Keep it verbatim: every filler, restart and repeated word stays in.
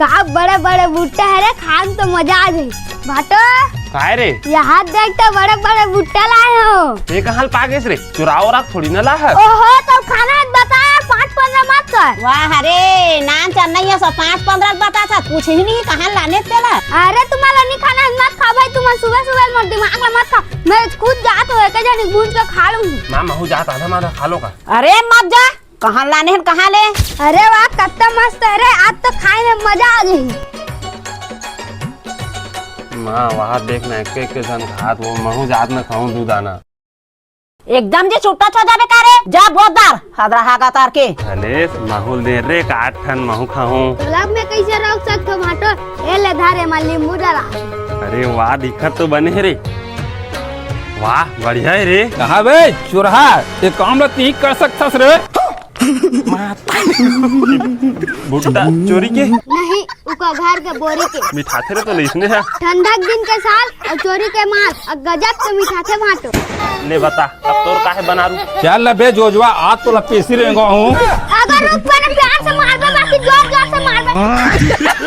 का बड़े बड़े भुट्टा हे रे, खाए में तो मजा आ जाही। भाटो, काय रे? यहाँ देख तो बड़े बड़े भुट्टा लाए हो। ये कहाँ ल पागेस रे? चुरा उरा थोड़ी ना ला है। ओहो, तो खाना है बता यार, पाँच पन्द्रह मत कर। वाह रे, नान चन्नैया सौ पाँच पन्द्रह बता था, कुछ ही नहीं, कहाँ लाने तेला? अरे तुम्हारा नहीं खाना है, मत खा भाई, तुम्हारा सुबह सुबह मोर दिमाग ला मत खा। मैं खुद जात हो, एक जनी भूंज के खा लूंगी। माँ, महू जात आधा माधा खा लो का? अरे मत जा, कहाँ लाने हन, कहाँ ले? अरे वाह, कत्ता मस्त है रे, आज तो खाए में मजा आ जाही। माँ, वहाँ देख ना, एक एक के संग खात हो, महू जात ना खाऊं दू दाना। एकदम जे छुट्टा छो जाबे का रे, जा बोतदार, हदरा हागा तार के। अले, महू ल दे रे, काट ठन महू खाऊं। तोला मैं कैसे रोक सकथो भाटो? ए ले धारे मा नींबू डाला। अरे वाह, दिखत तो बने हे रे। वाह, बढ़िया हे रे। कहा बे, चुरहा, ये काम ला तीक कर सकथस रे। भुट्टा चोरी के? नहीं, उका घर के बोरी के। मिठाथे रे तो लइसने हे। ठंडा के दिन के साल अउ चोरी के माल, अउ गजब के मिठाथे भाटो। ले बता, अब तोर काहे बना रू? चल ना बे जोजवा, आज तोला पेसी रेंगा हूँ। अगर रुक बने प्यार से मारबे, बाकी जोर जोर से मारबे।